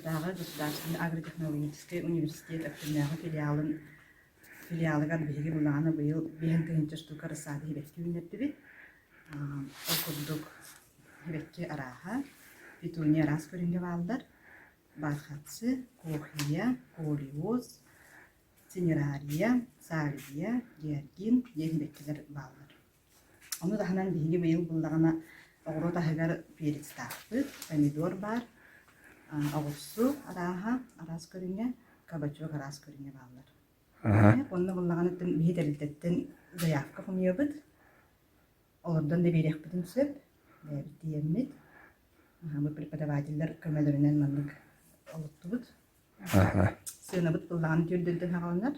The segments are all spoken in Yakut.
Якутскайдааҕы государственнай агротехнологическай университет Өктөмнөөҕү филиалын филиалыгар биһиги былааны быйыл биэһин тыһыынча штука рассада сибэкки үүннэрдибит. Ол курдук сибэкки арааһа, петуния араас көрүҥҥэ бааллар. Бархатцы, кохия, колиоз, цинерария, сальвия, георгин диэн сибэккилэр бааллар. Ону таһынан биһиги быйыл буллаҕына оҕуруот аһыгар перецтаахпыт, помидор баар, оҕурсу арааһа араас көрүҥэ, кабачок араас көрүҥэ бааллар. Онно буллаҕына биһи тэрилтэттэн заявка хомуйабыт, олордон да биэриэхпитин сөп, бэйэбит тиийэммит. Бу преподавателлэр көмөлөрүнэн маннык олуттубут. Сыанабыт быллаҕын түөрдүнтэн саҕаланар.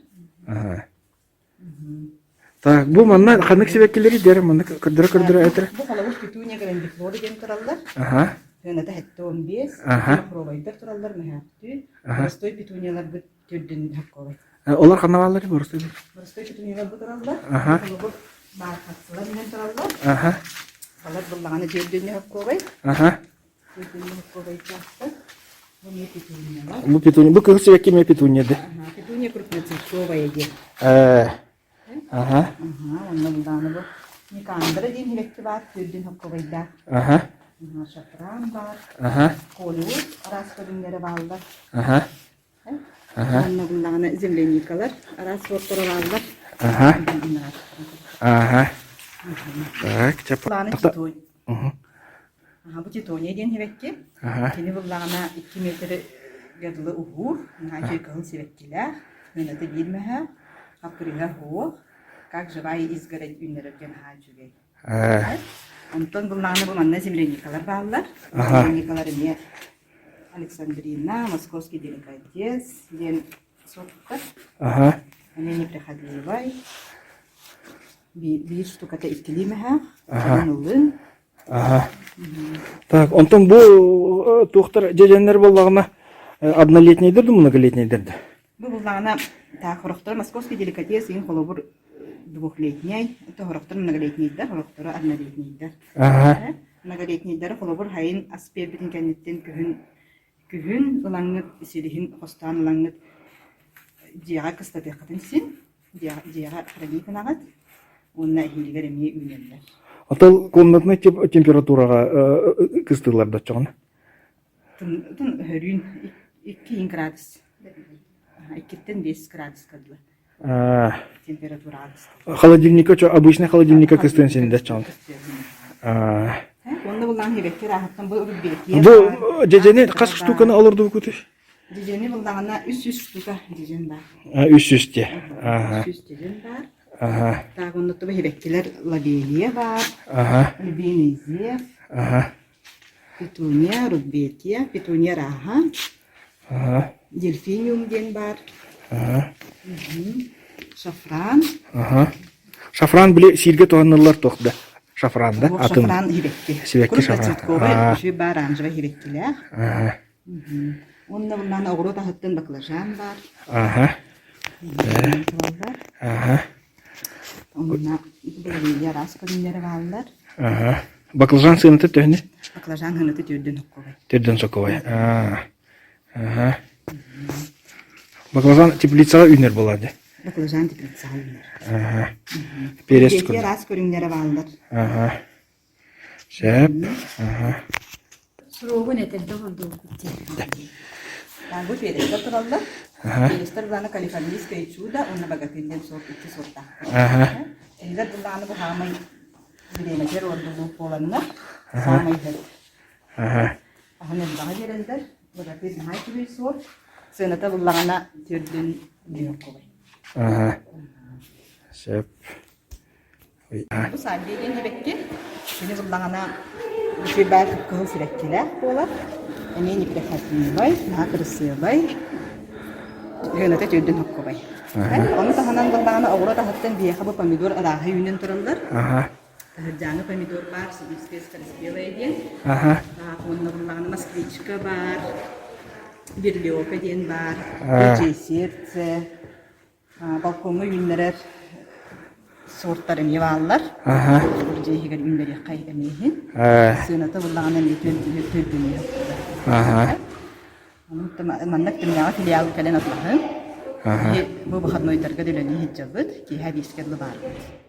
Так, бу манна ханнык сибэккилэри дэр маннык көрдөрө-көрдөрө этэр? Бу холобур петуния грандифлора диэн тураллар. Аха. Сыаната 75. Аха. Махровайдар тураллар мөһөөхтүү. Аха. Боростой петунияларбыт төрдүн хакковай. Олар ханна бааллар боростой? Боростой петуниялар бу тураллар. Аха. Холобур бархатсылар иһэн тураллар. Аха. Балар буллаҕына төрдүн хакковай. Аха. Бу Бу петуния, бу кыһыл сибэкки эмиэ петуния да. Петуния крупноцветковая диэн. Э. Аха. Аха, онно булдааны бу Никандра диэн сибэкки баар, төрдүн хоккобайдаах. Аха. Шафран баар. Аха. Колиус араас көрүҥнэрэ бааллар. Аха. Аха. Онно буллаҕына земляникалар араас суортара бааллар. Аха. Аха. Так, чап. Лааны Бу титония диэн сибэкки. Кини буллаҕына 2 миэтэрэ дылы уһуур, наһаа үчүгэй кыһыл сибэккилээх, сыаната биир мөһөөх, хаппырыыһа суох, как живая изгородь үүннэрэр диэн наһаа үчүгэй. Онтон буллаҕына бу манна земляникалар бааллар. Земляникалар эмиэ Александрина, Московский деликатес диэн суоттар. Эмиэ неприхотливай. Биир штуката иккилии мөһөөх, ылын Аха. Так, онтон бу туохтар дьэдьэннэр буоллаҕына однолетнейдэр да многолетнейдэр да? Бу буллаҕына так хорохторо московский деликатес иин холобур двухлетняй, это хорохтор многолетнейдэр, хорохторо однолетнейдэр. Аха. Многолетнейдары холобур хайын ас биэрбитин кэнниттэн күһүн күһүн ылаҥҥыт силиһин хостоон ылаҥҥыт дьиэҕэ кыстатыаххытын син дьиэҕэ хранить гынаҕыт уонна эһиилигэр эмиэ үүнэллэр. Отол комнатнай температураҕа кыстыыллар да оччоҕуна? Тын өһөрүүн 2 градус. Иккиттэн 5 градуска дылы. Температураҕа кыстыыр. Холодильникка обычный холодильникка кыстыан син да оччоҕуна. Уонна буллаан хибэкки ырааһыттан бу рудбекия Бу дьэдьэни хас штуканы олордубуккутуй? Дьэдьэни буллаҕына 300 штука дьэдьэн баар. 300 те. Ага. 300 дьэдьэн баар. Ага. Так, онно туба хибэккилэр лобелия баар. Ага. Львиный зев. Ага. Петуния, рудбекия, петуния рааһа. Ага. Дельфиниум диэн баар. Ага. Шафран. Ага. Шафран били сииргэ туһаныллар туох да? Шафран да? Атын. Шафран хибэкки. Сибэкки шафран. Крупноцветковый, үчүгэй баар оранжевай хибэккилээх. Ага. Уонна былаан оҕуруот аһыттан баклажан баар. Аха. Тураллар. Аха. Онно билиҥҥи араас көрүҥнэрэ бааллар. Аха. Баклажан сыаната төһөнүй? Баклажан сыаната төрдүн соккобай. Төрдүн соккобай. Аа. Аха. Баклажан теплицаҕа үүнэр буолаа дии. Баклажан теплицаҕа үүнэр. Аха. Перец араас көрүҥнэрэ бааллар. Аха. Сөп. Аха. Суругун этэрдэ олордубут дии. Бу перецтэр тураллар. Аха. Перецтэр былаана калифорнийское чудо уонна богатырь диэн сорт икки сортаахтар. Аха. Кинилэр былааны бу хаамай бириэмэтигэр ордулуук буоланнар саамай сөп. Аха. Аһын элбэҕи биэрэллэр. Богатырь наһаа үчүгэй сорт. Сыаната буллаҕына төрдүн диэххэ Аха. Сөп. Бу сальвия диэн сибэкки. Кини буллаҕына үчүгэй баар кыһыл сибэккилээх буолар. Эмиэ неприхотливай, наһаа кырасыабай. Сыаната төрдүн хоккобай. Ону таһынан буллаҕына оҕуруот аһыттан биһиэхэ бу помидор арааһа үүнэн тураллар. Таһырдьааҥы помидор баар, сибирская скороспелая диэн. Уонна буллаҕына москвичка баар, верлиока диэн баар, ячей сердце, Балкоҥҥа үүннэрэр суортар эмиэ бааллар. Дьиэ иһигэр үүннэриэххэ эмиэ иһин. Сыаната буллаҕына эмиэ төрдүнүө. Маннык Тымняҕа филиал кэлэн атылаһын. Бу выходнойдарга да үлэлии сылдьабыт, киэһэ биэскэ дылы баарбыт.